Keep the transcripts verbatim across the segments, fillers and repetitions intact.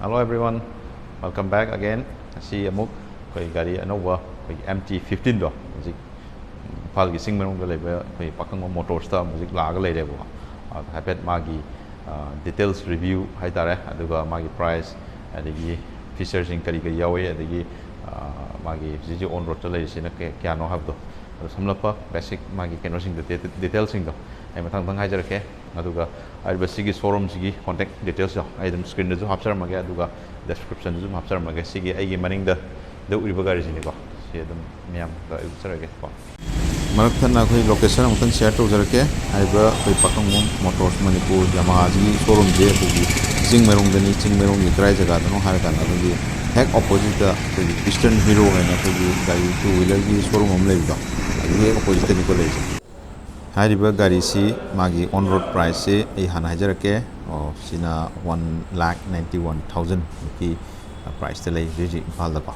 Hello everyone, welcome back again. ꯉꯁꯤ ꯑꯃꯨꯛ ꯑꯩꯈꯣꯏ ꯒꯥꯔꯤ ꯑꯅꯧꯕ ꯑꯩꯈꯣꯏꯒꯤ M T fifteen ꯗꯣ ꯍꯧꯖꯤꯛ ꯏꯝꯐꯥꯜꯒꯤ ꯆꯤꯡ ꯃꯅꯨꯡꯗ ꯂꯩꯕ ꯑꯩꯈꯣꯏ ꯄꯥꯀꯪꯕꯝ ꯃꯣꯇꯣꯔꯁꯇ ꯍꯧꯖꯤꯛ ꯂꯥꯛꯑꯒ ꯂꯩꯔꯦꯕꯀꯣ꯫ ꯑꯗ ꯍꯥꯏꯐꯦꯠ ꯃꯥꯒꯤ details review ꯍꯥꯏꯇꯥꯔꯦ, ꯑꯗꯨꯒ ꯃꯥꯒꯤ price, ꯑꯗꯒꯤ featureꯁꯤꯡ ꯀꯔꯤ ꯀꯔꯤ ꯌꯥꯎꯋꯤ, ꯑꯗꯒꯤ ꯃꯥꯒꯤ ꯍꯧꯖꯤꯛ ꯍꯧꯖꯤꯛ on roadꯇ ꯂꯩꯔꯤꯁꯤꯅ ꯀꯌꯥꯅꯣ ꯍꯥꯏꯕꯗꯣ, ꯑꯗꯣ ꯁꯝꯂꯞꯄ basic ꯃꯥꯒꯤ ꯀꯩꯅꯣꯁꯤꯡꯗꯣ, detailꯁꯤꯡꯗꯣ ꯑꯩ ꯃꯊꯪ ꯃꯊꯪ ꯍꯥꯏꯖꯔꯛꯀꯦ꯫ ꯑꯗꯨꯒ ꯍꯥꯏꯔꯤꯕ ꯁꯤꯒꯤ showroomꯁꯤꯒꯤ contact detailsꯇꯣ ꯑꯩ ꯑꯗꯨꯝ screenꯗꯁꯨ ꯍꯥꯞꯆꯔꯝꯃꯒꯦ, ꯑꯗꯨꯒ descriptionꯗꯁꯨ ꯑꯗꯨꯝ ꯍꯥꯞꯆꯔꯝꯃꯒꯦ꯫ ꯁꯤꯒꯤ ꯑꯩꯒꯤ ꯃꯅꯤꯡꯗ ꯎꯔꯤꯕ ꯒꯥꯔꯤꯁꯤꯅꯤꯀꯣ, ꯁꯤ ꯑꯗꯨꯝ ꯃꯌꯥꯝꯗ ꯑꯩ ꯎꯠꯆꯔꯒꯦꯀꯣ꯫ ꯃꯔꯛ ꯊꯠꯅ ꯑꯩꯈꯣꯏ location ꯑꯃꯨꯛꯇꯪ share ꯇꯧꯖꯔꯛꯀꯦ꯫ ꯍꯥꯏꯔꯤꯕ ꯑꯩꯈꯣꯏ ꯄꯥꯀꯪꯕꯝ ꯃꯣꯇꯣꯔꯁ ꯃꯅꯤꯄꯨꯔ ꯌꯥꯃꯥꯍꯥꯁꯤꯒꯤ showroomꯁꯦ ꯑꯩꯈꯣꯏꯒꯤ ꯆꯤꯡꯃꯩꯔꯣꯡꯗꯅꯤ꯫ ꯆꯤꯡꯃꯩꯔꯣꯡꯒꯤ ꯀꯗꯥꯏ ꯖꯒꯥꯗꯅꯣ ꯍꯥꯏꯔꯀꯥꯟꯗ ꯑꯩꯈꯣꯏꯒꯤ ꯍꯦꯛ oppositeꯇ ꯑꯩꯈꯣꯏꯒꯤ Eastern Hero ꯍꯥꯏꯅ ꯑꯩꯈꯣꯏꯒꯤ ꯒꯥꯔꯤ two wheelerꯒꯤ showroom ꯑꯃ ꯂꯩꯕꯗꯣ, ꯑꯗꯨꯒꯤ ꯍꯦꯛ oppositeꯇꯅꯤꯀꯣ ꯂꯩꯔꯤꯁꯦ꯫ ꯍꯥꯏꯔꯤꯕ ꯒꯥꯔꯤꯁꯤ ꯃꯥꯒꯤ on road priceꯁꯤ ꯑꯩ ꯍꯥꯟꯅ ꯍꯥꯏꯖꯔꯛꯀꯦ꯫ ꯑꯣ, ꯁꯤꯅ one lakh ninety one thousandꯃꯨꯛꯀꯤ priceꯇ ꯂꯩ ꯍꯧꯖꯤꯛ ꯍꯧꯖꯤꯛ ꯏꯝꯐꯥꯜꯗꯀꯣ꯫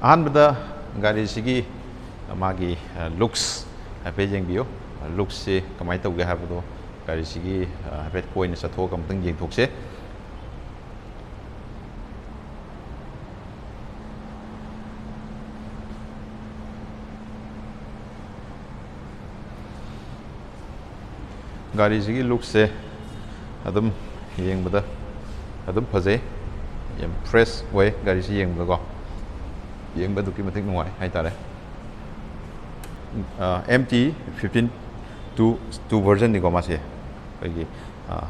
ꯑꯍꯥꯟꯕꯗ ꯒꯥꯔꯤꯁꯤꯒꯤ ꯃꯥꯒꯤ looks ꯍꯥꯏꯐꯦꯠ ꯌꯦꯡꯕꯤꯌꯨ꯫ Looksꯁꯤ ꯀꯃꯥꯏꯅ ꯇꯧꯒꯦ ꯍꯥꯏꯕꯗꯣ ꯒꯥꯔꯤꯁꯤꯒꯤ ꯍꯥꯏꯐꯦꯠ ꯀꯣꯏꯅ ꯆꯠꯊꯣꯛꯑꯒ ꯑꯃꯨꯛꯇꯪ ꯌꯦꯡꯊꯣꯛꯁꯦ꯫ ꯒꯥꯔꯤꯁꯤꯒꯤ looksꯁꯦ ꯑꯗꯨꯝ ꯌꯦꯡꯕꯗ ꯑꯗꯨꯝ ꯐꯖꯩ, ꯌꯥꯝ fresh ꯑꯣꯏ ꯒꯥꯔꯤꯁꯤ ꯌꯦꯡꯕꯗꯀꯣ, ꯌꯦꯡꯕ ꯑꯗꯨꯛꯀꯤ ꯃꯇꯤꯛ ꯅꯨꯡꯉꯥꯏ ꯍꯥꯏꯇꯥꯔꯦ꯫ M T fifteen two two versionꯅꯤꯀꯣ ꯃꯥꯁꯦ꯫ ꯑꯩꯈꯣꯏꯒꯤ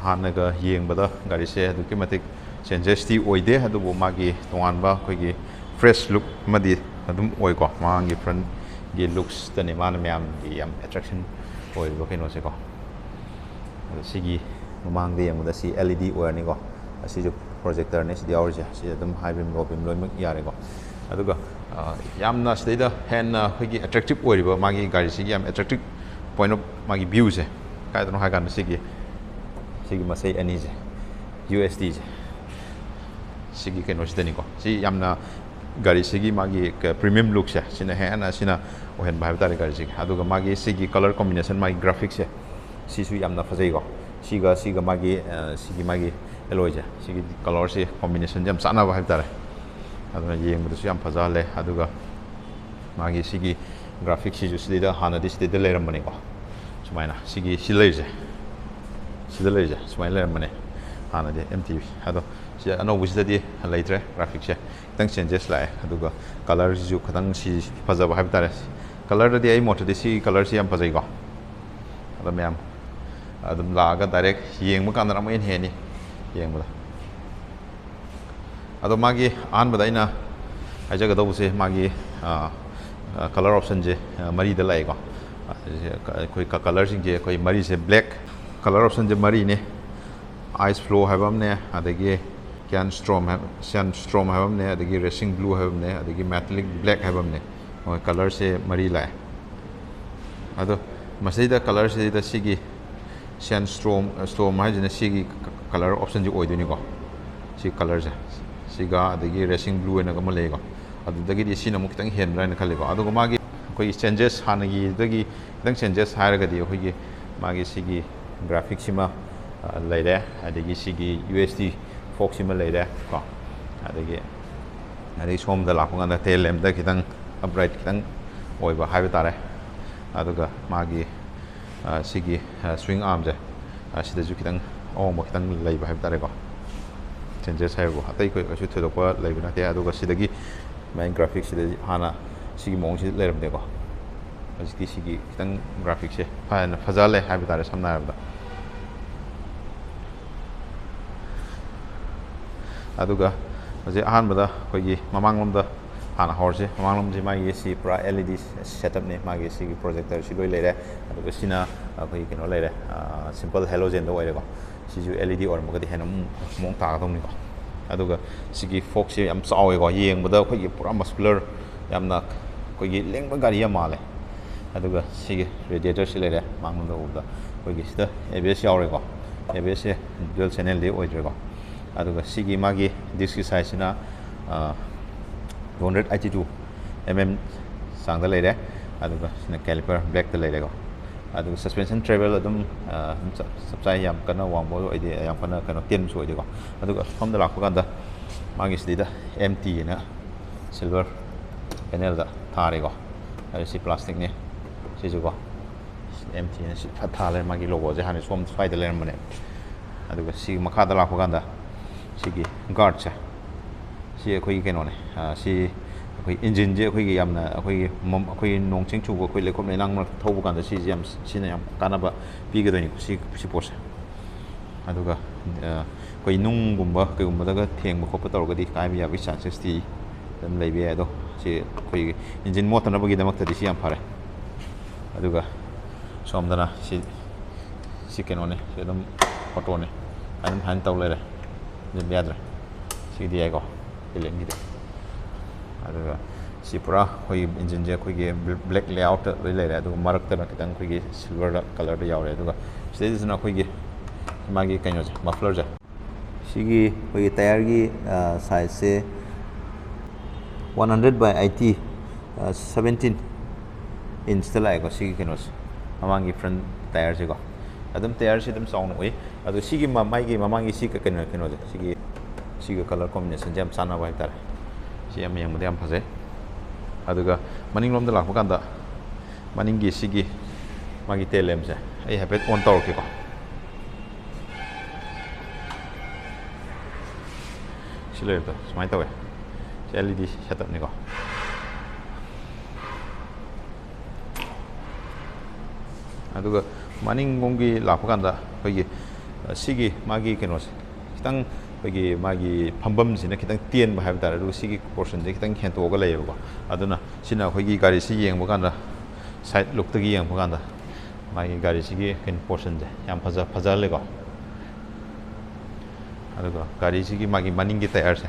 ꯍꯥꯟꯅꯒ ꯌꯦꯡꯕꯗ ꯒꯥꯔꯤꯁꯦ ꯑꯗꯨꯛꯀꯤ ꯃꯇꯤꯛ ꯆꯦꯟꯖꯦꯁꯇꯤ ꯑꯣꯏꯗꯦ, ꯑꯗꯨꯕꯨ ꯃꯥꯒꯤ ꯇꯣꯉꯥꯟꯕ ꯑꯩꯈꯣꯏꯒꯤ ꯐ꯭ꯔꯦꯁ ꯂꯨꯛ ꯑꯃꯗꯤ ꯑꯗꯨꯝ ꯑꯣꯏꯀꯣ꯫ ꯃꯃꯥꯡꯒꯤ ꯐ꯭ꯔꯟꯒꯤ ꯂꯨꯛꯁꯇꯅꯤ ꯃꯥꯅ ꯃꯌꯥꯝꯒꯤ ꯌꯥꯝ ꯑꯦꯇ꯭ꯔꯦꯛꯁꯟ ꯑꯣꯏꯔꯤꯕ ꯀꯩꯅꯣꯁꯦꯀꯣ꯫ ꯑꯗꯣ ꯁꯤꯒꯤ ꯃꯃꯥꯡꯗ ꯌꯦꯡꯕꯗ ꯁꯤ L E D ꯑꯣꯏꯔꯅꯤꯀꯣ꯫ ꯑꯁꯤꯁꯨ ꯄ꯭ꯔꯣꯖꯦꯛꯇꯔꯅꯦ ꯁꯤꯗ ꯌꯥꯎꯔꯤꯁꯦ꯫ ꯁꯤꯗ ꯑꯗꯨꯝ ꯍꯥꯏ ꯕꯤꯝ, ꯂꯣ ꯕꯤꯝ ꯂꯣꯏꯅꯃꯛ ꯌꯥꯔꯦꯀꯣ꯫ ꯑꯗꯨꯒ ꯑ, ꯌꯥꯝꯅ ꯁꯤꯗꯩꯗ ꯍꯦꯟꯅ ꯑꯩꯈꯣꯏꯒꯤ ꯑꯦꯇ꯭ꯔꯦꯛꯇꯤꯞ ꯑꯣꯏꯔꯤꯕ, ꯃꯥꯒꯤ ꯒꯥꯔꯤꯁꯤꯒꯤ ꯌꯥꯝ ꯑꯦꯇ꯭ꯔꯦꯛꯇꯤꯞ ꯄꯣꯏꯟ ꯑꯣꯐ ꯃꯥꯒꯤ ꯚ꯭ꯌꯨꯁꯦ ꯀꯥꯏꯗꯅꯣ ꯍꯥꯏ ꯀꯥꯟꯗ ꯁꯤꯒꯤ, ꯁꯤꯒꯤ ꯃꯁꯩ ꯑꯅꯤꯁꯦ, U S Dꯁꯦ, ꯁꯤꯒꯤ ꯀꯩꯅꯣꯁꯤꯗꯅꯤꯀꯣ꯫ ꯁꯤ ꯌꯥꯝꯅ ꯒꯥꯔꯤꯁꯤꯒꯤ ꯃꯥꯒꯤ ꯄ꯭ꯔꯤꯃꯤꯌꯝ ꯂꯨꯛꯁꯦ ꯁꯤꯅ ꯍꯦꯟꯅ ꯁꯤꯅ ꯑꯣꯏꯍꯟꯕ ꯍꯥꯏꯕ ꯇꯥꯔꯦ ꯒꯥꯔꯤꯁꯤꯒꯤ꯫ ꯑꯗꯨꯒ ꯃꯥꯒꯤ ꯁꯤꯒꯤ ꯀꯂꯔ ꯀꯣꯝꯕꯤꯅꯦꯁꯟ, ꯃꯥꯒꯤ ꯒ꯭ꯔꯥꯐꯤꯛꯁꯦ ꯁꯤꯁꯨ ꯌꯥꯝꯅ ꯐꯖꯩꯀꯣ꯫ ꯁꯤꯒ ꯁꯤꯒ ꯃꯥꯒꯤ ꯑ, ꯁꯤꯒꯤ ꯃꯥꯒꯤ ꯑꯦꯂꯣꯏꯁꯦ, ꯁꯤꯒꯤ ꯀꯂꯔꯁꯤ ꯀꯣꯝꯕꯤꯅꯦꯁꯟꯁꯦ ꯌꯥꯝ ꯆꯥꯟꯅꯕ ꯍꯥꯏꯕ ꯇꯥꯔꯦ꯫ ꯑꯗꯨꯅ ꯌꯦꯡꯕꯗꯁꯨ ꯌꯥꯝ ꯐꯖꯍꯜꯂꯦ꯫ ꯑꯗꯨꯒ ꯃꯥꯒꯤ ꯁꯤꯒꯤ ꯒ꯭ꯔꯥꯐꯤꯛꯁꯤꯁꯨ ꯁꯤꯗꯩꯗ ꯍꯥꯟꯅꯗꯤ ꯁꯤꯗꯩꯗ ꯂꯩꯔꯝꯕꯅꯤꯀꯣ꯫ ꯁꯨꯃꯥꯏꯅ ꯁꯤꯒꯤ ꯁꯤ ꯂꯩꯔꯤꯁꯦ, ꯁꯤꯗ ꯂꯩꯔꯤꯁꯦ ꯁꯨꯃꯥꯏꯅ ꯂꯩꯔꯝꯕꯅꯦ ꯍꯥꯟꯅꯗꯤ M T V꯫ ꯑꯗꯣ ꯁꯤ ꯑꯅꯧꯕꯁꯤꯗꯗꯤ ꯂꯩꯇ꯭ꯔꯦ ꯒ꯭ꯔꯥꯐꯤꯛꯁꯦ꯫ ꯈꯤꯇꯪ ꯆꯦꯟꯖꯦꯁ ꯂꯥꯛꯑꯦ꯫ ꯑꯗꯨꯒ ꯀꯂꯔꯁꯤꯁꯨ ꯈꯤꯇꯪ ꯁꯤ ꯐꯖꯕ ꯍꯥꯏꯕ ꯇꯥꯔꯦ꯫ ꯀꯂꯔꯗꯗꯤ ꯑꯩ ꯃꯣꯠꯇꯗꯤ ꯁꯤ ꯀꯂꯔꯁꯤ ꯌꯥꯝ ꯐꯖꯩꯀꯣ꯫ ꯑꯗꯣ ꯃꯌꯥꯝ ꯑꯗꯨꯝ ꯂꯥꯛꯑꯒ ꯗꯥꯏꯔꯦꯛ ꯌꯦꯡꯕ ꯀꯥꯟꯗꯅ ꯑꯃꯨꯛ ꯍꯦꯟꯅ ꯍꯦꯟꯅꯤ ꯌꯦꯡꯕꯗ꯫ ꯑꯗꯣ ꯃꯥꯒꯤ ꯑꯍꯥꯟꯕꯗ ꯑꯩꯅ ꯍꯥꯏꯖꯒꯗꯧꯕꯁꯦ ꯃꯥꯒꯤ ꯀꯂꯔ ꯑꯣꯞꯁꯟꯁꯦ ꯃꯔꯤꯗ ꯂꯥꯛꯑꯦꯀꯣ꯫ ꯑꯩꯈꯣꯏ ꯀꯂꯔꯁꯤꯡꯁꯦ ꯑꯩꯈꯣꯏ ꯃꯔꯤꯁꯦ ꯕ꯭ꯂꯦꯛ꯫ ꯀꯂꯔ ꯑꯣꯞꯁꯟꯁꯦ ꯃꯔꯤꯅꯦ꯫ Ice Flow ꯍꯥꯏꯕ ꯑꯃꯅꯦ, ꯑꯗꯒꯤ Sand Storm ꯍꯥꯏꯕ, Sand Storm ꯍꯥꯏꯕ ꯑꯃꯅꯦ, ꯑꯗꯒꯤ Racing Blue ꯍꯥꯏꯕ ꯑꯃꯅꯦ, ꯑꯗꯒꯤ Metallic Black ꯍꯥꯏꯕ ꯑꯃꯅꯦ꯫ ꯃꯣꯏ ꯀꯂꯔꯁꯦ ꯃꯔꯤ ꯂꯥꯛꯑꯦ꯫ ꯑꯗꯣ ꯃꯁꯤꯗ ꯀꯂꯔꯁꯤꯗ ꯁꯤꯒꯤ Sand Storm, Storm ꯍꯥꯏꯁꯤꯅ ꯁꯤꯒꯤ ꯀꯂꯔ ꯑꯣꯞꯁꯟꯁꯤ ꯑꯣꯏꯗꯣꯏꯅꯤꯀꯣ꯫ ꯁꯤ ꯀꯂꯔꯁꯦ, ꯁꯤꯒ ꯑꯗꯒꯤ Racing Blue ꯍꯥꯏꯅ ꯑꯃ ꯂꯩꯀꯣ꯫ ꯑꯗꯨꯗꯒꯤꯗꯤ ꯁꯤꯅ ꯑꯃꯨꯛ ꯈꯤꯇꯪ ꯍꯦꯟꯕ꯭ꯔꯥ ꯍꯥꯏꯅ ꯈꯜꯂꯤꯀꯣ꯫ ꯑꯗꯨꯒ ꯃꯥꯒꯤ ꯑꯩꯈꯣꯏꯒꯤ ꯆꯦꯟꯖꯦꯁ, ꯍꯥꯟꯅꯒꯤꯗꯒꯤ ꯈꯤꯇꯪ ꯆꯦꯟꯖꯦꯁ ꯍꯥꯏꯔꯒꯗꯤ ꯑꯩꯈꯣꯏꯒꯤ ꯃꯥꯒꯤ ꯁꯤꯒꯤ ꯒ꯭ꯔꯥꯐꯤꯛꯁꯤꯃ, ꯑ, ꯂꯩꯔꯦ, ꯑꯗꯒꯤ ꯁꯤꯒꯤ U S D fork ꯁꯤꯃ ꯂꯩꯔꯦ ꯀꯣ꯫ ꯑꯗꯒꯤ, ꯑꯗꯒꯤ ꯁꯣꯝꯗ ꯂꯥꯛꯄ ꯀꯥꯟꯗ ꯇꯦꯜ ꯂꯦꯝꯗ ꯈꯤꯇꯪ ꯑꯞꯔꯥꯏꯠ ꯈꯤꯇꯪ ꯑꯣꯏꯕ ꯍꯥꯏꯕ ꯇꯥꯔꯦ꯫ ꯑꯗꯨꯒ ꯃꯥꯒꯤ, ꯑ, ꯁꯤꯒꯤ, ꯑ, swing armꯁꯦ, ꯑ, ꯁꯤꯗꯁꯨ ꯈꯤꯇꯪ ꯑꯍꯣꯡꯕ ꯈꯤꯇꯪ ꯂꯩꯕ ꯍꯥꯏꯕ ꯇꯥꯔꯦꯀꯣ꯫ ꯆꯦꯟꯖꯦꯁ ꯍꯥꯏꯕꯕꯨ ꯑꯇꯩ ꯀꯩ-, ꯀꯩꯁꯨ ꯊꯣꯏꯗꯣꯛꯄ ꯂꯩꯕ ꯅꯠꯇꯦ꯫ ꯑꯗꯨꯒ ꯁꯤꯗꯒꯤ ꯃꯥꯒꯤ ꯒ꯭ꯔꯥꯐꯤꯛꯁꯤꯗꯗꯤ ꯍꯥꯟꯅ ꯁꯤꯒꯤ ꯃꯑꯣꯡꯁꯤ ꯂꯩꯔꯝꯗꯦꯀꯣ꯫ ꯍꯧꯖꯤꯛꯇꯤ ꯁꯤꯒꯤ ꯈꯤꯇꯪ ꯒ꯭ꯔꯥꯐꯤꯛꯁꯦ ꯐꯖꯅ ꯐꯖꯍꯜꯂꯦ ꯍꯥꯏꯕ ꯇꯥꯔꯦ, ꯁꯝꯅ ꯍꯥꯏꯔꯕꯗ꯫ ꯑꯗꯨꯒ ꯍꯧꯖꯤꯛ ꯑꯍꯥꯟꯕꯗ ꯑꯩꯈꯣꯏꯒꯤ ꯃꯃꯥꯡꯂꯣꯝꯗ ꯍꯥꯟꯅ ꯍꯧꯔꯁꯤ꯫ ꯃꯃꯥꯡꯂꯣꯝꯁꯤ ꯃꯥꯒꯤ ꯁꯤ ꯄꯨꯔꯥ L E D setup ꯅꯤ꯫ ꯃꯥꯒꯤ ꯁꯤꯒꯤ projector ꯁꯤ ꯂꯣꯏ ꯂꯩꯔꯦ꯫ ꯑꯗꯨꯒ ꯁꯤꯅ ꯑꯩꯈꯣꯏꯒꯤ ꯀꯩꯅꯣ ꯂꯩꯔꯦ, simple halogen ꯗ ꯑꯣꯏꯔꯦꯀꯣ꯫ ꯁꯤꯁꯨ L E D ꯑꯣꯏꯔꯝꯃꯒꯗꯤ ꯍꯦꯟꯅ ꯑꯃꯨꯛ ꯃꯑꯣꯡ ꯇꯥꯒꯗꯧꯅꯤꯀꯣ꯫ ꯑꯗꯨꯒ ꯁꯤꯒꯤ fork ꯁꯤ ꯌꯥꯝ ꯆꯥꯎꯋꯦꯀꯣ, ꯌꯦꯡꯕꯗ ꯑꯩꯈꯣꯏꯒꯤ ꯄꯨꯔꯥ muscular, ꯌꯥꯝꯅ ꯑꯩꯈꯣꯏꯒꯤ ꯂꯦꯡꯕ ꯒꯥꯔꯤ ꯌꯥꯝ ꯃꯥꯜꯂꯦ꯫ ꯑꯗꯨꯒ ꯁꯤꯒꯤ radiator ꯁꯤ ꯂꯩꯔꯦ꯫ ꯃꯥꯡꯂꯣꯝꯗ ꯎꯕꯗ ꯑꯩꯈꯣꯏꯒꯤ ꯁꯤꯗ ABS ꯌꯥꯎꯔꯦꯀꯣ꯫ ABS ꯁꯦ dual channel ꯗꯤ ꯑꯣꯏꯗ꯭ꯔꯦꯀꯣ꯫ ꯑꯗꯨꯒ ꯁꯤꯒꯤ ꯃꯥꯒꯤ disc ꯀꯤ size ꯁꯤꯅ two hundred eighty two mm ꯆꯥꯡꯗ ꯂꯩꯔꯦ꯫ ꯑꯗꯨꯒ ꯁꯤꯅ caliper black ꯇ ꯂꯩꯔꯦꯀꯣ꯫ ꯑꯗꯨꯒ suspension travel ꯑꯗꯨꯝ, ꯑ, ꯑꯗꯨꯝ ꯆꯞ, ꯆꯞ ꯆꯥꯏ, ꯌꯥꯝ ꯀꯟꯅ ꯋꯥꯡꯕ ꯑꯣꯏꯗꯦ, ꯌꯥꯝ ꯀꯟꯅ ꯀꯩꯅꯣ ꯇꯦꯟꯕꯁꯨ ꯑꯣꯏꯗꯦꯀꯣ꯫ ꯑꯗꯨꯒ ꯁꯣꯝꯗ ꯂꯥꯛꯄ ꯀꯥꯟꯗ ꯃꯥꯒꯤ ꯁꯤꯗꯩꯗ M T ꯍꯥꯏꯅ silver panel ꯗ ꯊꯥꯔꯦꯀꯣ꯫ ꯑꯗꯨ ꯁꯤ plastic ꯅꯤ꯫ ꯁꯤꯁꯨꯀꯣ, M T ꯍꯥꯏꯅ ꯁꯤ ꯐꯠ ꯊꯥ ꯂꯩꯔꯦ꯫ ꯃꯥꯒꯤ logo ꯁꯦ ꯍꯥꯟꯅ ꯁꯣꯝ ꯁ꯭ꯋꯥꯏꯗ ꯂꯩꯔꯝꯕꯅꯦ꯫ ꯑꯗꯨꯒ ꯁꯤ ꯃꯈꯥꯗ ꯂꯥꯛꯄ ꯀꯥꯟꯗ ꯁꯤꯒꯤ guard ꯁꯦ, ꯁꯤ ꯑꯩꯈꯣꯏꯒꯤ ꯀꯩꯅꯣꯅꯦ꯫ ꯑ, ꯁꯤ ꯑꯩꯈꯣꯏ engine ꯁꯦ ꯑꯩꯈꯣꯏꯒꯤ ꯌꯥꯝꯅ ꯑꯩꯈꯣꯏꯒꯤ ꯃꯝ-, ꯑꯩꯈꯣꯏꯒꯤ ꯅꯣꯡ ꯆꯤꯡ ꯆꯨꯕ, ꯑꯩꯈꯣꯏ ꯂꯩꯈꯣꯝ ꯂꯩꯅꯥꯡ ꯃꯔꯛꯇ ꯊꯧꯕ ꯀꯥꯟꯗ ꯁꯤꯁꯦ ꯌꯥꯝ, ꯁꯤꯅ ꯌꯥꯝ ꯀꯥꯟꯅꯕ ꯄꯤꯒꯗꯣꯏꯅꯤꯀꯣ ꯁꯤ, ꯁꯤ ꯄꯣꯠꯁꯦ꯫ ꯑꯗꯨꯒ, ꯑ, ꯑꯩꯈꯣꯏ ꯅꯨꯡꯒꯨꯝꯕ ꯀꯩꯒꯨꯝꯕꯗꯒ ꯊꯦꯡꯕ ꯈꯣꯠꯄ ꯇꯧꯔꯒꯗꯤ ꯀꯥꯏꯕ ꯌꯥꯕꯒꯤ chances ꯇꯤ ꯑꯗꯨꯝ ꯂꯩꯕ ꯌꯥꯏ꯫ ꯑꯗꯣ ꯁꯤ ꯑꯩꯈꯣꯏꯒꯤ engine ꯃꯣꯠꯇꯅꯕꯒꯤꯗꯃꯛꯇꯗꯤ ꯁꯤ ꯌꯥꯝ ꯐꯔꯦ꯫ ꯑꯗꯨꯒ ꯁꯣꯝꯗꯅ ꯁꯤ, ꯁꯤ ꯀꯩꯅꯣꯅꯦ, ꯁꯤ ꯑꯗꯨꯝ auto ꯅꯦ, ꯑꯗꯨꯝ ꯍꯥꯏꯅ ꯇꯧ ꯂꯩꯔꯦ, ꯊꯤꯡꯖꯤꯟꯕ ꯌꯥꯗ꯭ꯔꯦ꯫ ꯁꯤꯒꯤꯗꯤ ꯌꯥꯏꯀꯣ, ꯏꯂꯦꯟꯒꯤꯗꯤ꯫ ꯑꯗꯨꯒ ꯁꯤ ꯄꯨꯔꯥ ꯑꯩꯈꯣꯏꯒꯤ engine ꯁꯦ ꯑꯩꯈꯣꯏꯒꯤ black layout ꯇ ꯂꯣꯏ ꯂꯩꯔꯦ꯫ ꯑꯗꯨꯒ ꯃꯔꯛꯇꯅ ꯈꯤꯇꯪ ꯑꯩꯈꯣꯏꯒꯤ silver ꯗ colour ꯗ ꯌꯥꯎꯔꯦ꯫ ꯑꯗꯨꯒ ꯁꯤꯗꯩꯁꯤꯅ ꯑꯩꯈꯣꯏꯒꯤ ꯃꯥꯒꯤ ꯀꯩꯅꯣꯁꯦ, muffler ꯁꯦ꯫ ꯁꯤꯒꯤ ꯑꯩꯈꯣꯏꯒꯤ tyre ꯒꯤ, ꯑ, size say one hundred by eighty, ꯑ, seventeen inch ꯇ ꯂꯥꯛꯑꯦꯀꯣ ꯁꯤꯒꯤ ꯀꯩꯅꯣꯁꯦ, ꯃꯃꯥꯡꯒꯤ front tyre ꯁꯦꯀꯣ꯫ ꯑꯗꯨꯝ tyre ꯁꯦ ꯑꯗꯨꯝ ꯆꯥꯎꯅ ꯎꯏ꯫ ꯑꯗꯣ ꯁꯤꯒꯤ ꯃ-, ꯃꯥꯒꯤ ꯃꯃꯥꯡꯒꯤ ꯁꯤ ꯀ-, ꯀꯩꯅꯣ, ꯀꯩꯅꯣꯁꯦ, ꯁꯤꯒꯤ, ꯁꯤꯒ colour combination ꯁꯦ ꯌꯥꯝ ꯆꯥꯟꯅꯕ ꯍꯥꯏꯇꯥꯔꯦ꯫ ꯁꯤ ꯌꯥꯝ ꯌꯦꯡꯕꯗ ꯌꯥꯝ ꯐꯖꯩ꯫ ꯑꯗꯨꯒ ꯃꯅꯤꯡꯂꯣꯝꯗ ꯂꯥꯛꯄ ꯀꯥꯟꯗ ꯃꯅꯤꯡꯒꯤ ꯁꯤꯒꯤ ꯃꯥꯒꯤ tail lamp ꯁꯦ ꯑꯩ ꯍꯥꯏꯐꯦꯠ on ꯇꯧꯔꯛꯀꯦꯀꯣ꯫ ꯁꯤ ꯂꯩꯕꯗꯣ ꯁꯨꯃꯥꯏꯅ ꯇꯧꯋꯦ꯫ ꯁꯤ L E D setup ꯅꯤꯀꯣ꯫ ꯑꯗꯨꯒ ꯃꯅꯤꯡꯂꯣꯝꯒꯤ ꯂꯥꯛꯄ ꯀꯥꯟꯗ ꯑꯩꯈꯣꯏꯒꯤ, ꯑ, ꯁꯤꯒꯤ ꯃꯥꯒꯤ ꯀꯩꯅꯣꯁꯦ ꯈꯤꯇꯪ ꯑꯩꯈꯣꯏꯒꯤ ꯃꯥꯒꯤ ꯐꯝꯐꯝꯁꯤꯅ ꯈꯤꯇꯪ ꯇꯦꯟꯕ ꯍꯥꯏꯕ ꯇꯥꯔꯦ, ꯑꯗꯨꯒ ꯁꯤꯒꯤ ꯄꯣꯔꯁꯟꯁꯦ ꯈꯤꯇꯪ ꯍꯦꯟꯇꯣꯛꯑꯒ ꯂꯩꯌꯦꯕꯀꯣ꯫ ꯑꯗꯨꯅ ꯁꯤꯅ ꯑꯩꯈꯣꯏꯒꯤ ꯒꯥꯔꯤꯁꯤ ꯌꯦꯡꯕ ꯀꯥꯟꯗ, ꯁꯥꯏꯠ ꯂꯨꯛꯇꯒꯤ ꯌꯦꯡꯕ ꯀꯥꯟꯗ ꯃꯥꯒꯤ ꯒꯥꯔꯤꯁꯤꯒꯤ ꯀꯩꯅꯣ ꯄꯣꯔꯁꯟꯁꯦ ꯌꯥꯝ ꯐꯖ ꯐꯖꯍꯜꯂꯦꯀꯣ꯫ ꯑꯗꯨꯒ ꯒꯥꯔꯤꯁꯤꯒꯤ ꯃꯥꯒꯤ ꯃꯅꯤꯡꯒꯤ ꯇꯌꯥꯔꯁꯦ,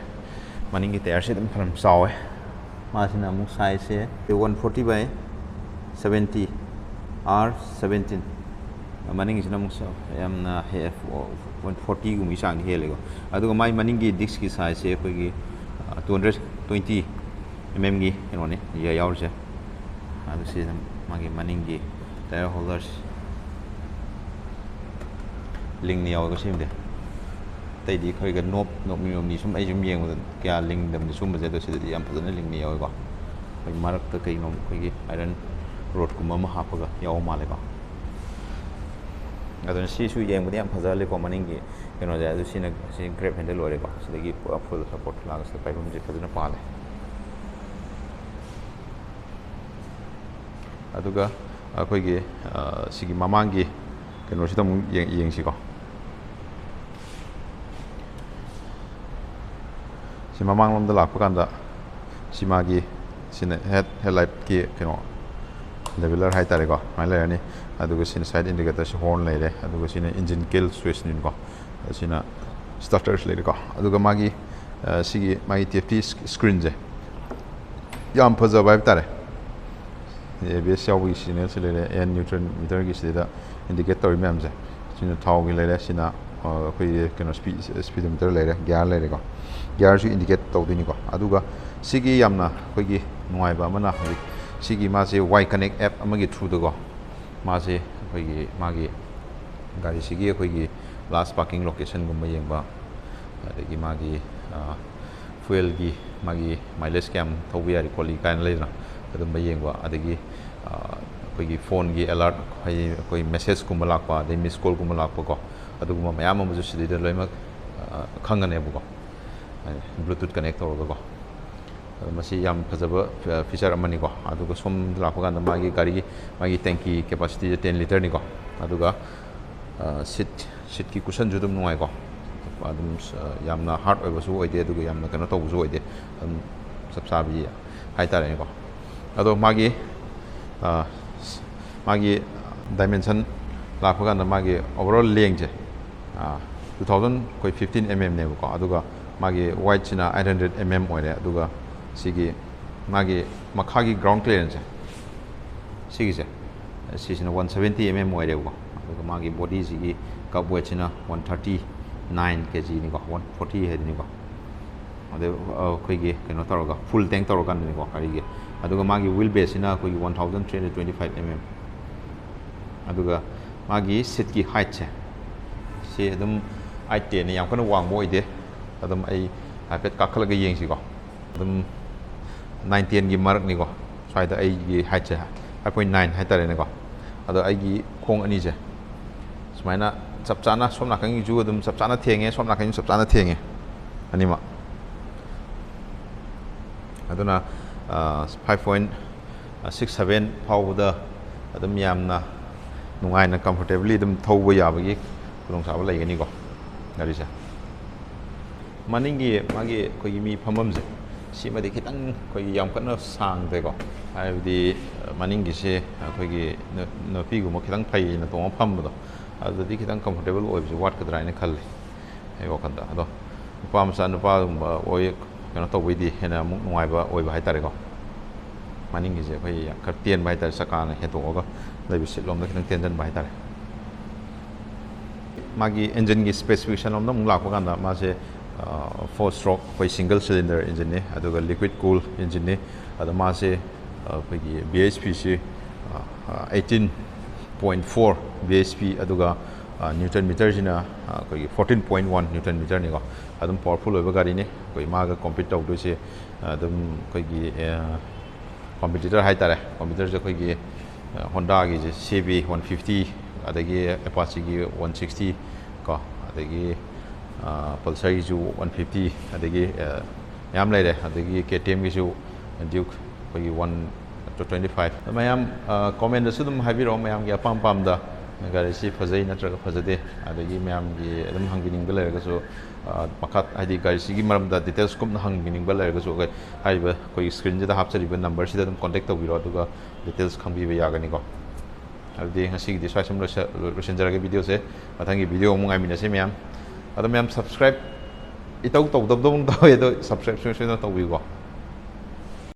ꯃꯅꯤꯡꯒꯤ ꯇꯌꯥꯔꯁꯦ ꯑꯗꯨꯝ ꯐꯅꯌꯥꯝ ꯆꯥꯎꯋꯦ꯫ ꯃꯥꯁꯤꯅ ꯑꯃꯨꯛ ꯁꯥꯏꯖꯁꯦ one forty by seventy, or seventeen. ꯃꯅꯤꯡꯒꯤꯁꯤꯅ ꯑꯃꯨꯛ ꯁ-, ꯌꯥꯝꯅ ꯍꯦ-, ꯋꯥꯟ ꯐꯣꯔꯇꯤꯒꯨꯝꯕꯒꯤ ꯆꯥꯡꯗꯤ ꯍꯦꯜꯂꯦꯀꯣ꯫ ꯑꯗꯨꯒ ꯃꯥꯏ ꯃꯅꯤꯡꯒꯤ ꯗꯤꯁꯀꯤ ꯁꯥꯏꯖꯁꯦ ꯑꯩꯈꯣꯏꯒꯤ, ꯑ, ꯇꯨ ꯍꯟꯗ꯭ꯔꯦꯠ ꯇ꯭ꯋꯦꯟꯇꯤ ꯑꯦꯝ ꯑꯦꯝꯒꯤ ꯀꯩꯅꯣꯅꯤ ꯌꯥ-, ꯌꯥꯎꯔꯤꯁꯦ꯫ ꯑꯗꯨ ꯁꯤꯗ ꯃꯥꯒꯤ ꯃꯅꯤꯡꯒꯤ ꯇꯌꯥꯔ ꯍꯣꯜꯗꯔꯁ ꯂꯤꯡꯅ ꯌꯥꯎꯋꯦꯀꯣ ꯁꯤꯃꯗꯤ꯫ ꯑꯇꯩꯗꯤ ꯑꯩꯈꯣꯏꯒ ꯅꯣꯞ, ꯅꯣꯞ ꯅꯤꯌꯣꯝꯅꯤ ꯁꯨꯝ ꯑꯩ ꯁꯨꯝ ꯌꯦꯡꯕꯗ ꯀꯌꯥ ꯂꯤꯡꯗꯕꯅꯤ ꯁꯨꯝꯕꯁꯦ, ꯑꯗꯣ ꯁꯤꯗꯗꯤ ꯌꯥꯝ ꯐꯖꯅ ꯂꯤꯡꯅ ꯌꯥꯎꯋꯦꯀꯣ꯫ ꯑꯩꯈꯣꯏ ꯃꯔꯛꯇ ꯀꯩꯅꯣ ꯑꯩꯈꯣꯏꯒꯤ ꯑꯥꯏꯔꯟ ꯔꯣꯗꯀꯨꯝꯕ ꯑꯃ ꯍꯥꯞꯄꯒ ꯌꯥꯎꯕ ꯃꯥꯜꯂꯦꯀꯣ꯫ ꯑꯗꯨꯅ ꯁꯤꯁꯨ ꯌꯦꯡꯕꯗ ꯌꯥꯝ ꯐꯖꯍꯜꯂꯦꯀꯣ ꯃꯅꯤꯡꯒꯤ ꯀꯩꯅꯣꯁꯦ꯫ ꯑꯗꯨ ꯁꯤꯅ, ꯁꯤ ꯒ꯭ꯔꯦꯞ ꯍꯦꯟꯗꯜ ꯑꯣꯏꯔꯦꯀꯣ꯫ ꯁꯤꯗꯒꯤ ꯄꯨꯔꯥ ꯐꯨꯜ ꯁꯄꯣꯔꯠ ꯂꯥꯛꯑꯒ ꯁꯤꯗ ꯄꯥꯏꯐꯝꯁꯦ ꯐꯖꯅ ꯄꯥꯜꯂꯦ꯫ ꯑꯗꯨꯒ ꯑꯩꯈꯣꯏꯒꯤ, ꯑ, ꯁꯤꯒꯤ ꯃꯃꯥꯡꯒꯤ ꯀꯩꯅꯣꯁꯤꯗ ꯑꯃꯨꯛ ꯌꯦꯡ-, ꯌꯦꯡꯁꯤꯀꯣ꯫ ꯁꯤ ꯃꯃꯥꯡꯂꯣꯝꯗ ꯂꯥꯛꯄ ꯀꯥꯟꯗ ꯁꯤ ꯃꯥꯒꯤ, ꯁꯤꯅ ꯍꯦꯠ, ꯍꯦꯠꯂꯥꯏꯠꯀꯤ ꯀꯩꯅꯣ, ꯂꯦꯕꯦꯂꯔ ꯍꯥꯏꯇꯥꯔꯦꯀꯣ, ꯁꯨꯃꯥꯏꯅ ꯂꯩꯔꯅꯤ꯫ ꯑꯗꯨꯒ ꯁꯤꯅ ꯁꯥꯏꯠ ꯏꯟꯗꯤꯀꯦꯇꯔꯁꯤ ꯍꯣꯔꯟ ꯂꯩꯔꯦ, ꯑꯗꯨꯒ ꯁꯤꯅ ꯏꯟꯖꯤꯟ ꯀꯤꯜ ꯁ꯭ꯋꯤꯆꯅꯤꯀꯣ꯫ ꯑꯁꯤꯅ ꯁ꯭ꯇꯥꯔꯇꯔꯁꯤ ꯂꯩꯔꯦꯀꯣ꯫ ꯑꯗꯨꯒ ꯃꯥꯒꯤ, ꯑ, ꯁꯤꯒꯤ ꯃꯥꯒꯤ ꯇꯦꯐꯇꯤ ꯁ꯭ꯀ-, ꯁ꯭ꯀ꯭ꯔꯤꯟꯁꯦ ꯌꯥꯝ ꯐꯖꯕ ꯍꯥꯏꯕ ꯇꯥꯔꯦ꯫ ꯑꯦ ꯕꯤ ꯑꯦꯁ ꯌꯥꯎꯕꯒꯤ ꯁꯤꯒꯅꯦꯜꯁꯤ ꯂꯩꯔꯦ, ꯑꯦꯟ ꯅ꯭ꯌꯨꯇ꯭ꯔꯟ ꯃꯤꯇꯔꯒꯤ ꯁꯤꯗꯩꯗ ꯏꯟꯗꯤꯀꯦꯠ ꯇꯧꯔꯤ ꯃꯌꯥꯝꯁꯦ꯫ ꯁꯤꯅ ꯊꯥꯎꯒꯤ ꯂꯩꯔꯦ, ꯁꯤꯅ, ꯑ, ꯑꯩꯈꯣꯏꯒꯤ ꯀꯩꯅꯣ ꯁ꯭ꯄꯤ-, ꯁ꯭ꯄꯤꯗꯣꯃꯤꯇꯔ ꯂꯩꯔꯦ, ꯒꯤꯌꯥꯔ ꯂꯩꯔꯦꯀꯣ꯫ ꯒꯤꯌꯥꯔꯁꯨ ꯏꯟꯗꯤꯀꯦꯠ ꯇꯧꯗꯣꯏꯅꯤꯀꯣ꯫ ꯑꯗꯨꯒ ꯁꯤꯒꯤ ꯌꯥꯝꯅ ꯑꯩꯈꯣꯏꯒꯤ ꯅꯨꯡꯉꯥꯏꯕ ꯑꯃꯅ ꯍꯧꯖꯤꯛ ꯁꯤꯒꯤ ꯃꯥꯁꯦ ꯋꯥꯏ ꯀꯅꯦꯛ ꯑꯦꯞ ꯑꯃꯒꯤ ꯊ꯭ꯔꯨꯗꯀꯣ, ꯃꯥꯁꯦ ꯑꯩꯈꯣꯏꯒꯤ ꯃꯥꯒꯤ ꯒꯥꯔꯤꯁꯤꯒꯤ ꯑꯩꯈꯣꯏꯒꯤ ꯂꯥꯁ ꯄꯥꯔꯀꯤꯡ ꯂꯣꯀꯦꯁꯟꯒꯨꯝꯕ ꯌꯦꯡꯕ, ꯑꯗꯒꯤ ꯃꯥꯒꯤ, ꯑ, ꯐ꯭ꯌꯨꯌꯦꯜꯒꯤ ꯃꯥꯒꯤ ꯃꯥꯏꯂꯦꯖ ꯀꯌꯥꯝ ꯊꯧꯕ ꯌꯥꯔꯤ ꯈꯣꯠꯂꯤ ꯀꯥꯏꯅ ꯂꯩꯗꯅ, ꯑꯗꯨꯝꯕ ꯌꯦꯡꯕ, ꯑꯗꯒꯤ, ꯑ, ꯑꯩꯈꯣꯏꯒꯤ ꯐꯣꯟꯒꯤ ꯑꯦꯂꯥꯔꯠ, ꯍꯥꯏꯗꯤ ꯑꯩꯈꯣꯏ ꯃꯦꯁꯦꯖꯀꯨꯝꯕ ꯂꯥꯛꯄ, ꯑꯗꯩ ꯃꯤꯁ ꯀꯣꯜꯒꯨꯝꯕ ꯂꯥꯛꯄꯀꯣ, ꯑꯗꯨꯒꯨꯝꯕ ꯃꯌꯥꯝ ꯑꯃꯁꯨ ꯁꯤꯗꯩꯗ ꯂꯣꯏꯅꯃꯛ, ꯑ, ꯈꯪꯒꯅꯦꯕꯀꯣ, ꯍꯥꯏꯗꯤ ꯕ꯭ꯂꯨꯇꯨꯠ ꯀꯅꯦꯛ ꯇꯧꯔꯒꯀꯣ꯫ ꯑꯗꯣ ꯃꯁꯤ ꯌꯥꯝ ꯐꯖꯕ ꯐꯤ-, ꯐꯤꯆꯔ ꯑꯃꯅꯤꯀꯣ꯫ ꯑꯗꯨꯒ ꯁꯣꯝꯗ ꯂꯥꯛꯄ ꯀꯥꯟꯗ ꯃꯥꯒꯤ ꯒꯥꯔꯤꯒꯤ, ꯃꯥꯒꯤ ꯇꯦꯡꯀꯤ ꯀꯦꯄꯥꯁꯤꯇꯤꯁꯦ ꯇꯦꯟ ꯂꯤꯇꯔꯅꯤꯀꯣ꯫ ꯑꯗꯨꯒ, ꯑ, ꯁꯤꯠ, ꯁꯤꯠꯀꯤ ꯀꯨꯁꯟꯁꯨ ꯑꯗꯨꯝ ꯅꯨꯡꯉꯥꯏꯀꯣ꯫ ꯑꯗꯨꯝ ꯌꯥꯝꯅ ꯍꯥꯔꯠ ꯑꯣꯏꯕꯁꯨ ꯑꯣꯏꯗꯦ, ꯑꯗꯨꯒ ꯌꯥꯝꯅ ꯀꯩꯅꯣ ꯇꯧꯕꯁꯨ ꯑꯣꯏꯗꯦ, ꯑꯗꯨꯝ ꯆꯞ ꯆꯥꯕꯤ ꯍꯥꯏꯇꯥꯔꯦꯅꯦꯀꯣ꯫ ꯑꯗꯣ ꯃꯥꯒꯤ ꯃꯥꯒꯤ ꯗꯥꯏꯃꯦꯟꯁꯟ ꯂꯥꯛꯄ ꯀꯥꯟꯗ ꯃꯥꯒꯤ ꯑꯣꯚꯔꯑꯣꯜ ꯂꯦꯡꯁꯦ ꯇꯨ ꯊꯥꯎꯖꯟ ꯑꯩꯈꯣꯏ ꯐꯤꯐꯇꯤꯟ ꯑꯦꯝ ꯑꯦꯝꯅꯦꯕꯀꯣ꯫ ꯑꯗꯨꯒ ꯃꯥꯒꯤ ꯋꯥꯏꯠꯁꯤꯅ ꯑꯩꯠ ꯍꯟꯗ꯭ꯔꯦꯠ ꯑꯦꯝ ꯑꯦꯝ ꯑꯣꯏꯔꯦ꯫ ꯑꯗꯨꯒ ꯁꯤꯒꯤ ꯃꯥꯒꯤ ꯃꯈꯥꯒꯤ ꯒ꯭ꯔꯥꯎꯟ ꯀ꯭ꯂꯤꯌꯥꯔꯦꯟꯁꯁꯦ, ꯁꯤꯒꯤꯁꯦ, ꯁꯤꯁꯤꯅ ꯋꯥꯟ ꯁꯕꯦꯟꯇꯤ ꯑꯦꯝ ꯑꯦꯝ ꯑꯣꯏꯔꯦꯕꯀꯣ꯫ ꯑꯗꯨꯒ ꯃꯥꯒꯤ ꯕꯣꯗꯤꯁꯤꯒꯤ ꯀꯞ ꯋꯦꯠꯁꯤꯅ ꯋꯥꯟ ꯊꯥꯔꯇꯤ ꯅꯥꯏꯟ ꯀꯦ ꯖꯤꯅꯤꯀꯣ, ꯋꯥꯟ ꯐꯣꯔꯇꯤ ꯍꯥꯏꯗꯨꯅꯤꯀꯣ꯫ ꯑꯗꯩ ꯑꯩꯈꯣꯏꯒꯤ ꯀꯩꯅꯣ ꯇꯧꯔꯒ, ꯐꯨꯜ ꯇꯦꯡ ꯇꯧꯔꯀꯥꯟꯗꯅꯤꯀꯣ ꯒꯥꯔꯤꯒꯤ꯫ ꯑꯗꯨꯒ ꯃꯥꯒꯤ ꯋꯤꯜ ꯕꯦꯁꯁꯤꯅ ꯑꯩꯈꯣꯏꯒꯤ one thousand three hundred twenty five M M. ꯑꯗꯨꯒ ꯃꯥꯒꯤ ꯁꯤꯠꯀꯤ ꯍꯥꯏꯠꯁꯦ, ꯁꯤ ꯑꯗꯨꯝ ꯑꯩꯠ ꯇꯦꯟꯅ ꯌꯥꯝ ꯀꯟꯅ ꯋꯥꯡꯕ ꯑꯣꯏꯗꯦ꯫ ꯑꯗꯨꯝ ꯑꯩ ꯍꯥꯏꯐꯦꯠ ꯀꯥꯈꯠꯂꯒ ꯌꯦꯡꯁꯤꯀꯣ꯫ ꯑꯗꯨꯝ ꯅꯥꯏꯟ ꯇꯦꯟꯒꯤ ꯃꯔꯛꯅꯤꯀꯣ꯫ ꯁ꯭ꯋꯥꯏꯗ ꯑꯩꯒꯤ ꯍꯥꯏꯠꯁꯦ ꯐꯥꯏꯚ ꯄꯣꯏꯟ ꯅꯥꯏꯟ ꯍꯥꯏꯇꯥꯔꯦꯅꯦꯀꯣ꯫ ꯑꯗꯣ ꯑꯩꯒꯤ ꯈꯣꯡ ꯑꯅꯤꯁꯦ ꯁꯨꯃꯥꯏꯅ ꯆꯞ ꯆꯥꯅ, ꯁꯣꯝ ꯅꯥꯀꯟꯒꯤꯁꯨ ꯑꯗꯨꯝ ꯆꯞ ꯆꯥꯅ ꯊꯦꯡꯉꯦ, ꯁꯣꯝ ꯅꯥꯀꯟꯒꯤꯁꯨ ꯆꯞ ꯆꯥꯅ ꯊꯦꯡꯉꯦ ꯑꯅꯤꯃꯛ꯫ ꯑꯗꯨꯅ ꯐꯥꯏꯚ ꯄꯣꯏꯟ ꯁꯤꯛꯁ ꯁꯚꯦꯟ ꯐꯥꯎꯕꯗ ꯑꯗꯨꯝ ꯌꯥꯝꯅ ꯅꯨꯡꯉꯥꯏꯅ, ꯀꯝꯐꯣꯔꯇꯦꯕꯂꯤ ꯑꯗꯨꯝ ꯊꯧꯕ ꯌꯥꯕꯒꯤ ꯈꯨꯗꯣꯡꯆꯥꯕ ꯂꯩꯒꯅꯤꯀꯣ ꯒꯥꯔꯤꯁꯦ꯫ ꯃꯅꯤꯡꯒꯤ ꯃꯥꯒꯤ ꯑꯩꯈꯣꯏꯒꯤ ꯃꯤ ꯐꯝꯐꯝꯁꯦ, ꯁꯤꯃꯗꯤ ꯈꯤꯇꯪ ꯑꯩꯈꯣꯏꯒꯤ ꯌꯥꯝ ꯀꯟꯅ ꯁꯥꯡꯗ꯭ꯔꯦꯀꯣ꯫ ꯍꯥꯏꯕꯗꯤ ꯃꯅꯤꯡꯒꯤꯁꯦ ꯑꯩꯈꯣꯏꯒꯤ ꯅꯨ-, ꯅꯨꯄꯤꯒꯨꯝꯕ ꯈꯤꯇꯪ ꯐꯩꯅ ꯇꯣꯡꯉ ꯐꯝꯕꯗꯣ, ꯑꯗꯨꯗꯗꯤ ꯈꯤꯇꯪ ꯀꯝꯐꯣꯔꯇꯦꯕꯜ ꯑꯣꯏꯕꯁꯦ ꯋꯥꯠꯀꯗ꯭ꯔꯥ ꯍꯥꯏꯅ ꯈꯜꯂꯤ ꯑꯩ ꯋꯥꯈꯜꯗ꯫ ꯑꯗꯣ ꯅꯨꯄꯥ ꯃꯆꯥ, ꯅꯨꯄꯥꯒꯨꯝꯕ ꯑꯣꯏ, ꯀꯩꯅꯣ ꯇꯧꯕꯩꯗꯤ ꯍꯦꯟꯅ ꯑꯃꯨꯛ ꯅꯨꯡꯉꯥꯏꯕ ꯑꯣꯏꯕ ꯍꯥꯏꯇꯥꯔꯦꯀꯣ꯫ ꯃꯅꯤꯡꯒꯤꯁꯦ ꯑꯩꯈꯣꯏ ꯌꯥꯝ ꯈꯔ ꯇꯦꯟꯕ ꯍꯥꯏꯇꯥꯔꯦ, ꯆꯀꯥꯅ ꯍꯦꯟꯗꯣꯛꯑꯒ ꯂꯩꯕ ꯁꯤꯠ ꯂꯣꯝꯗ ꯈꯤꯇꯪ ꯇꯦꯟꯖꯟꯕ ꯍꯥꯏꯇꯥꯔꯦ꯫ ꯃꯥꯒꯤ ꯏꯟꯖꯤꯟꯒꯤ ꯁ꯭ꯄꯦꯁꯤꯐꯤꯀꯦꯁꯟ ꯂꯣꯝꯗ ꯑꯃꯨꯛ ꯂꯥꯛꯄ ꯀꯥꯟꯗ, ꯃꯥꯁꯦ ꯐꯣꯔ ꯁ꯭ꯇ꯭ꯔꯣꯛ, ꯑꯩꯈꯣꯏ ꯁꯤꯡꯒꯜ ꯁꯤꯂꯤꯟꯗꯔ ꯏꯟꯖꯤꯟꯅꯤ, ꯑꯗꯨꯒ ꯂꯤꯀ꯭ꯋꯤꯠ ꯀꯨꯜ ꯏꯟꯖꯤꯟꯅꯤ꯫ ꯑꯗꯣ ꯃꯥꯁꯦ, ꯑ, ꯑꯩꯈꯣꯏꯒꯤ ꯕꯤ ꯑꯩꯆ ꯄꯤꯁꯤ, ꯑ, ꯑ, eighteen point four B H P, ꯑꯗꯨꯒ, ꯑ, ꯅ꯭ꯌꯨꯇꯟ ꯃꯤꯇꯔꯁꯤꯅ, ꯑ, ꯑꯩꯈꯣꯏꯒꯤ fourteen point one ꯅ꯭ꯌꯨꯇꯟ ꯃꯤꯇꯔꯅꯤꯀꯣ꯫ ꯑꯗꯨꯝ ꯄꯥꯋꯔꯐꯨꯜ ꯑꯣꯏꯕ ꯒꯥꯔꯤꯅꯤ꯫ ꯑꯩꯈꯣꯏ ꯃꯥꯒ ꯀꯣꯝꯄꯤꯠ ꯇꯧꯗꯣꯏꯁꯦ, ꯑ, ꯑꯗꯨꯝ ꯑꯩꯈꯣꯏꯒꯤ, ꯑ, ꯀꯣꯝꯄꯤꯇꯤꯇꯔ ꯍꯥꯏꯇꯥꯔꯦ꯫ ꯀꯣꯝꯄꯤꯇꯤꯇꯔꯁꯦ ꯑꯩꯈꯣꯏꯒꯤ, ꯑ, ꯍꯣꯟꯗꯥꯒꯤꯁꯦ ꯁꯤ ꯕꯤ ꯋꯥꯟ ꯐꯤꯐꯇꯤ, ꯑꯗꯒꯤ ꯑꯦꯄꯥꯆꯤꯒꯤ ꯋꯥꯟ ꯁꯤꯛꯁꯇꯤ ꯀꯣ, ꯑꯗꯒꯤ, ꯑ, ꯄꯜꯁꯔꯒꯤꯁꯨ ꯋꯥꯟ ꯐꯤꯐꯇꯤ, ꯑꯗꯒꯤ, ꯑ, ꯃꯌꯥꯝ ꯂꯩꯔꯦ꯫ ꯑꯗꯒꯤ ꯀꯦ ꯇꯤ ꯑꯦꯝꯒꯤꯁꯨ ꯗ꯭ꯌꯨꯛ ꯑꯩꯈꯣꯏꯒꯤ ꯋꯥꯟ ꯇ꯭ꯋꯦꯟꯇꯤ ꯐꯥꯏꯚ꯫ ꯃꯌꯥꯝ, ꯑ, ꯀꯣꯃꯦꯟꯗꯁꯨ ꯑꯗꯨꯝ ꯍꯥꯏꯕꯤꯔꯛꯑꯣ, ꯃꯌꯥꯝꯒꯤ ꯑꯄꯥꯝ ꯑꯄꯥꯝꯕꯗ꯫ ꯒꯥꯔꯤꯁꯤ ꯐꯖꯩ ꯅꯠꯇ꯭ꯔꯒ ꯐꯖꯗꯦ, ꯑꯗꯒꯤ ꯃꯌꯥꯝꯒꯤ ꯑꯗꯨꯝ ꯍꯪꯕꯤꯅꯤꯡꯕ ꯂꯩꯔꯒꯁꯨ, ꯑ, ꯃꯈꯥ, ꯍꯥꯏꯗꯤ ꯒꯥꯔꯤꯁꯤꯒꯤ ꯃꯔꯝꯗ details ꯀꯨꯞꯅ ꯍꯪꯕꯤꯅꯤꯡꯕ ꯂꯩꯔꯒꯁꯨ, ꯑꯩꯈꯣꯏ ꯍꯥꯏꯔꯤꯕ ꯑꯩꯈꯣꯏꯒꯤ screenꯁꯤꯗ ꯍꯥꯞꯆꯔꯤꯕ numberꯁꯤꯗ ꯑꯗꯨꯝ contact ꯇꯧꯕꯤꯔꯣ, ꯑꯗꯨꯒ details ꯈꯪꯕꯤꯕ ꯌꯥꯒꯅꯤꯀꯣ꯫ ꯑꯗꯨꯗꯤ ꯉꯁꯤꯒꯤꯗꯤ ꯁ꯭ꯋꯥꯏ ꯁꯨꯝ ꯂꯣꯏꯁ-, ꯂꯣꯏꯁꯤꯟꯖꯔꯒꯦ videoꯁꯦ꯫ ꯃꯊꯪꯒꯤ video ꯑꯃꯨꯛ ꯉꯥꯏꯃꯤꯟꯅꯁꯤ ꯃꯌꯥꯝ꯫ ꯑꯗꯣ ꯃꯌꯥꯝ subscribe ꯏꯇꯧ ꯇꯧꯗꯕꯗꯧꯅ ꯇꯧꯋꯦ, ꯑꯗꯣ subscribe ꯁꯣꯏ-, ꯁꯣꯏꯗꯅ ꯇꯧꯕꯤꯌꯨꯀꯣ꯫